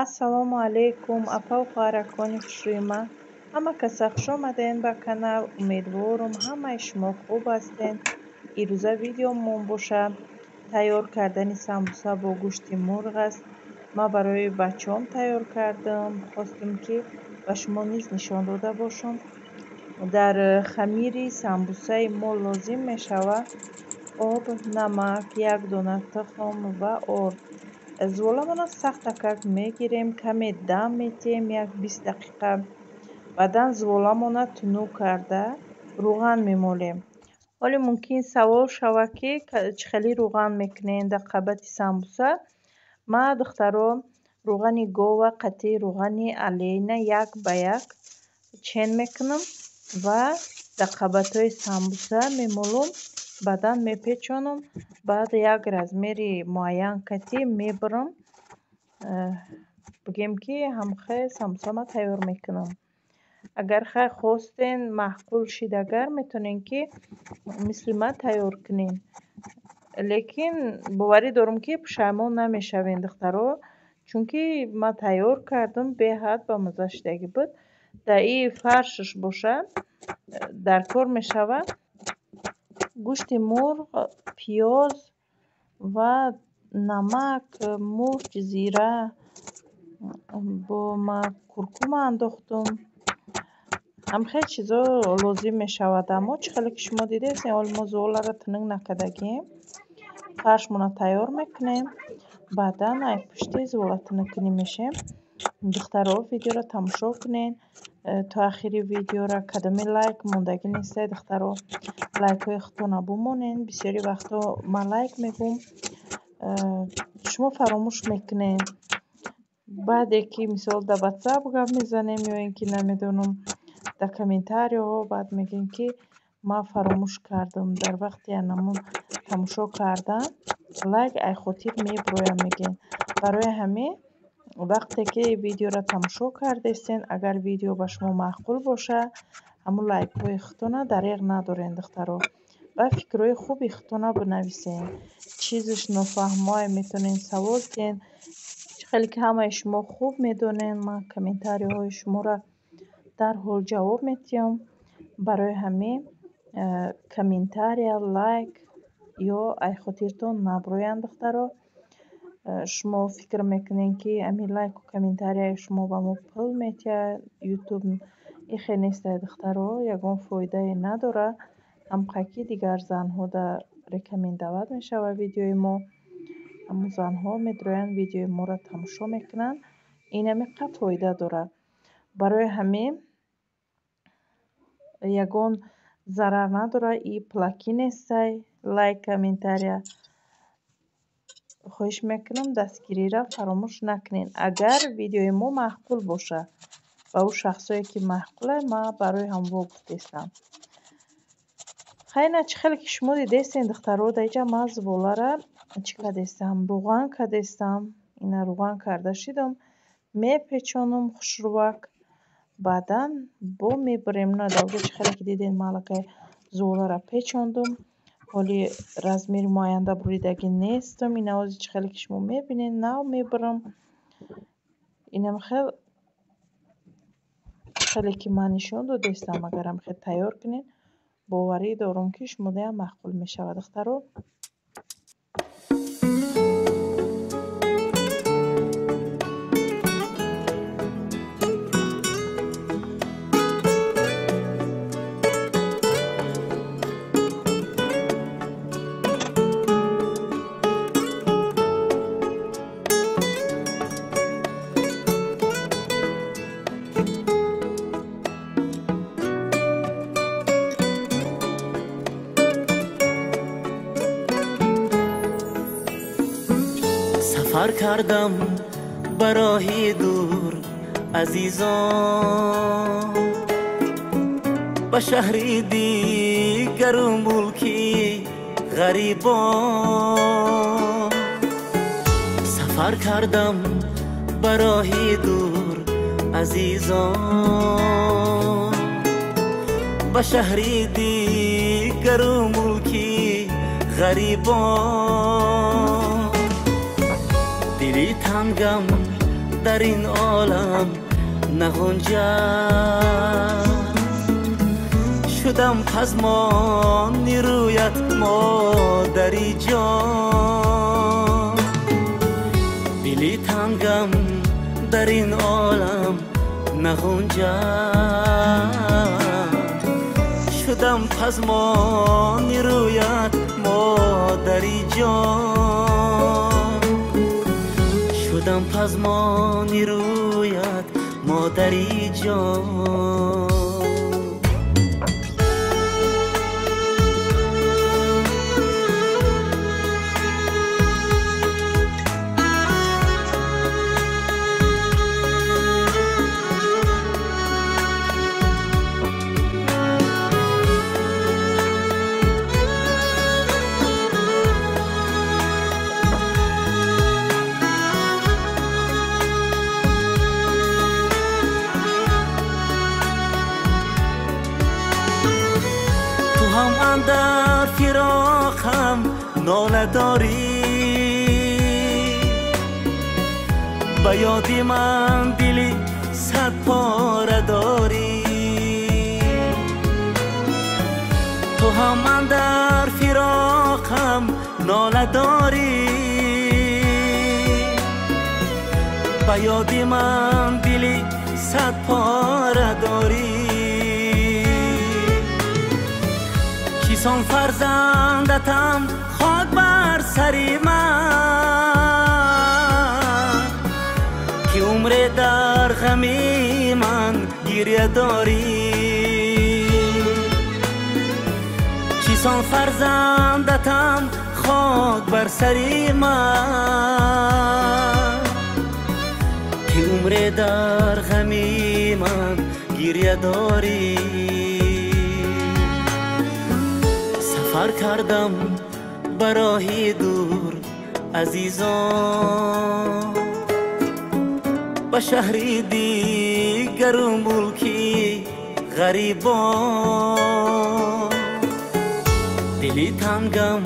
Ассалому алайкум, апа хоҳаракони хушрӯйма. Ҳама каса хуш омаден ба канал. Умедворум ҳамаи шумо хуб ҳастен. Ирӯза видеомон боша тайёр кардани самбуса бо гӯшти мурғ аст. Ман барои бачаҳом тайёр кардам. Хостум ки ба шумо низ нишон дода бошам. Дар хамири самбусаи мо лозим мешавад об, намак, як дона тухм ва орд. Зуволамонро сахтакак мегирем, каме дам метиҳем, як 20 дақиқа. Баъдан зуволамонро тунук карда рӯған мемолем. Ҳоле мумкин савол шавад, ки чӣ хеле рӯған мекунем дар қабати самбуса. Ман, духтаро, рӯғани гова қатъи рӯғани алейна як ба як чен мекунам ва дар қабатҳои самбуса мемолам, баъдан мепечонам, баъд як размери муайян кати мебарам. Бигем ки ҳамхел самбусама тайёр мекунам. Агар хай хостен, маъқул шид, агар метавонен ки мисли ман тайёр кунен. Лекин боварӣ дорам, ки пушаймон намешавен, духтаро, чунки ман тайёр кардам, беҳад ба мазза шидагӣ буд. Дар ин фаршаш боша дар кор мешавад гӯшти мурғ, пиёз ва намак, мурч, зира. Бо ман куркума андохтум. Ҳамхел чизо лозим мешавад. Аммо чӣ хеле ки шумо дидед, ҳол мо зуволаро тунук накардагем. Фаршмонро тайёр мекунем. Баъдан ай пушти зувола тунуккунӣ мешем. Духтаро, видеоро тамошо кунед то ахири видеора. Кадоми лайк мондагӣ нестай, духтаро, лайкҳои худтонро бимонед. Бисёри вақтҳо ман лайк мегӯм, шумо фаромӯш мекунед. Баъде ки мисол дар ватсап гап мезанем ё ин ки намедонам дар комментариҳо, баъд мегӯем ки ман фаромӯш кардам. Дар вақти анамун тамошо кардан лайк ай хотир мебироям, мегӯем. Барои ҳамин вақте ки видеоро тамошо кардестен, агар видео ба шумо маъқул бошад, ҳамун лайкҳои худтонро дареғ надорен, духтаро, ва фикрҳои хуби худтонро бинависен. Чизаш нофаҳмое метавонен савол кунед. Чӣ хеле ки ҳамаи шумо хуб медонед, ман комментариҳои шуморо дарҳол ҷавоб медиҳам. Барои ҳамин комментария, лайк ё ай хотиртон набироянд, духтаро. Шумо фикр мекунед, ки ҳамин лайку комментарияи шумо ба мо пул метиҳад ютуб? Ихе нестай, духтаро, ягон фоидае надорад. Ҳамқаки дигар занҳо рекомендовать мешавад видеои мо. Ҳамун занҳо медироянд, видеои моро тамошо мекунанд. Ин ҳамин қадр фоида дорад. Барои ҳамин ягон зарар надорад, и пулакӣ нестай лайк, комментария. Хоҳиш мекунам, дастгириро фаромӯш накунед. Агар видеои мо маъқул бошад, ба ӯ шахсое ки маъқулай, ман барои ҳамво гуфтестам. Хайна, чӣ хеле ки шумо дидестен, духтаро, дар инҷа ман зуволаро чӣ кардестам? Рӯған кардестам. Ина рӯған карда шидам. Мепечонам хушрӯвак. Баъдан бо мебарем. На, дар онҷо чӣ хеле ки дидед, ман аллакай зуволаро печондум. Ҳоли размери муайянда буридагӣ нестам. Ина ҳозир чӣ хеле ки шумо мебинед, нав мебарам. Инам хел чӣ хеле ки ман нишон додестам, агарам хел тайёр кунед, боварӣ дорам, ки шумодаям маъқул мешавад, духтаро. Сафар кардам ба роҳи дур, азизон, ба шаҳри дигару мулки ғарибон. Сафар кардам ба роҳи дур, азизон, ба шаҳри дигару мулки ғарибон. Дили тангам дар ин олам нағунҷад. Шудам пазмони рӯят модари ҷон, дили тангам дар ин олам нағунҷад. Шудам пазмони рӯят модари ҷон, шудам пазмони рӯят модари ҷон. Ҳам андар фироқам нола дорӣ, ба ёди ман дили сад пора дорӣ. Ту ҳам андар фироқам нола дорӣ, ба ёди ман дили сад пора дорӣ. Чисон фарзандатам хок бар сари ман, ки умре дар ғами ман гиря дорӣ. Чисон фарзандатам хок бар сари ман, ки умре дар ғами ман гиря дорӣ. Сафар кардам ба роҳи дур азизон, ба шаҳри дигару мулки ғарибон. Дили тангам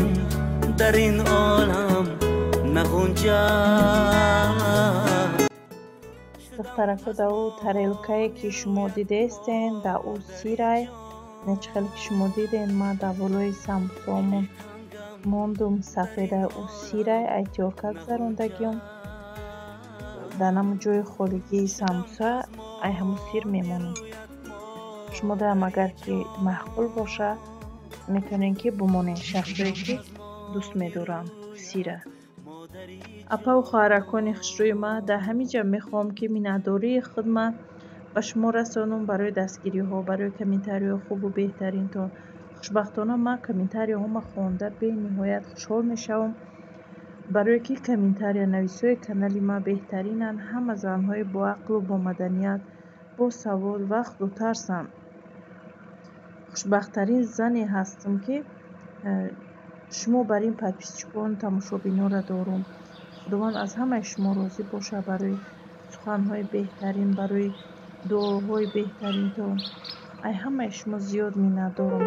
дар ин олам нағунҷад. Духтарако, дар ӯ тарелкае ки шумо дидаестен, дар ӯ сирай. Нечхеле ки шумо диден, ман дар болои самбусаомон мондум сафедаи ӯ сирай, ай тёрка гузарондагиём. Дар ҳамун ҷои холигии самбуса ай ҳамун сир мемонам. Шумо даам агар ки маъқул боша, метавонед ки бимонед, шахсое ки дӯст медоранд сира. Апаву хоҳаракони хушрӯи ман, дар ҳамин ҷо мехоҳам ки миннатдории худма ба шумо расонам барои дастгириҳо, барои комментариҳои хубу беҳтаринтон. Хушбахтона ман комментариҳома хонда бениҳоят хушҳол мешавам, барое ки комментариянависҳои канали ман беҳтаринанд. Ҳама занҳои боақлу бомаданият, босавод ва худотарсанд. Хушбахттарин зане ҳастам, ки шумо бар ин подписчикон тамошобинора дорум. Худованд аз ҳамаи шумо розӣ бошад барои суханҳои беҳтарин, барои дуоҳои беҳтаринтон. Ай ҳамаи шумо зиёд миннатдорам.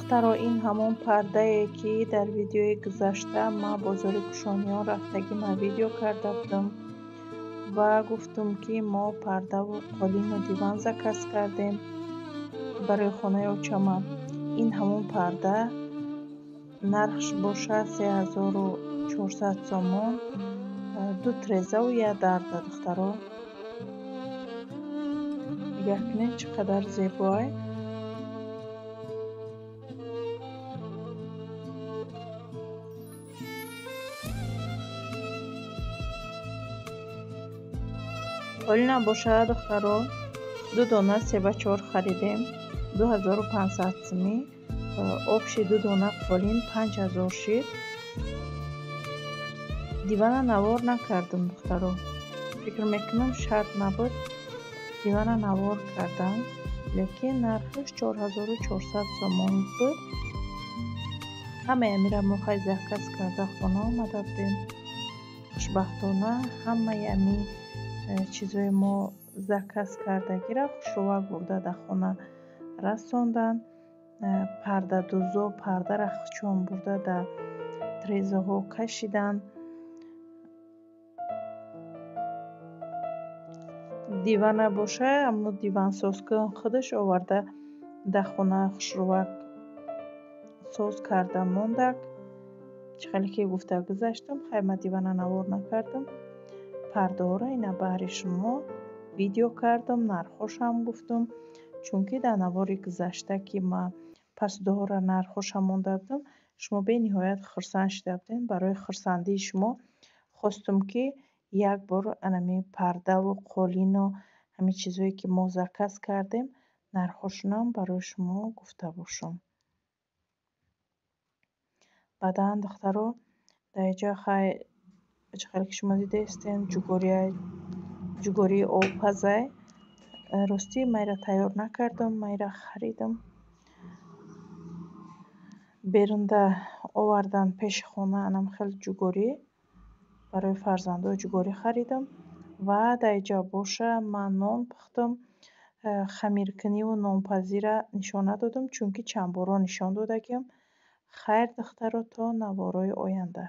Духтаро, ин ҳамон пардае, ки дар видеои гузашта ман бозори Кушониён рафтагӣ ман видео карда будам ва гуфтум, ки мо пардаву қолину диван заказ кардем барои хонаи очама. Ин ҳамон парда, нархш бошад 3400 сомон, ду трезаву як дарда. Духтаро, нигоҳ кунед, чӣ қадар зебоай. Қолина бошад, духтаро, ду дона себа чор харидем, 2500 сумӣ. Общий ду дона қолин 5000 шид. Дивана навор накардам, духтаро, фикр мекунам, шарт набуд дивана навор кардам, лекин нархаш 4400 сомон буд. Ҳамаи амира мо хай заказ карда хона омада будем. Хушбахтона, ҳамаи ами чизҳои мо заказ кардагиро хушрӯвак бурда дар хона расонданд. Пардадӯзо пардара хучон бурда дар трезаҳо кашиданд. Дивана боша, аммо дивансозкун худаш оварда дар хона хушрӯвак соз карда мондак. Чӣ хеле ки гуфта гузаштам, хай ман дивана навор накардам. Пардаҳоро ина баҳри шумо видео кардам, нархҳошам гуфтам, чунки дар навори гузашта, ки ман пасдоҳоро нархҳоша монда будам, шумо бениҳоят хурсанд шуда будем. Барои хурсандии шумо хостум, ки як бор анами пардаву қолину ҳамин чизҳое, ки мо заказ кардем, нархҳошонам барои шумо гуфта бошам. Баъдан, духтаро, дар инҷа хай, чӣ хеле ки шумо дидаистен, ҷугории обпазай. Ростӣ, ман инро тайёр накардам, ман инро харидам. Берунда овардан пеши хона анам хел ҷугорӣ, барои фарзандо ҷугорӣ харидам. Ва дар инҷа боша ман нон пухтам. Хамиркуниву нонпазиро нишон надодам, чунки чанд боро нишон додагиам. Хайр, духтаро, то наворҳои оянда.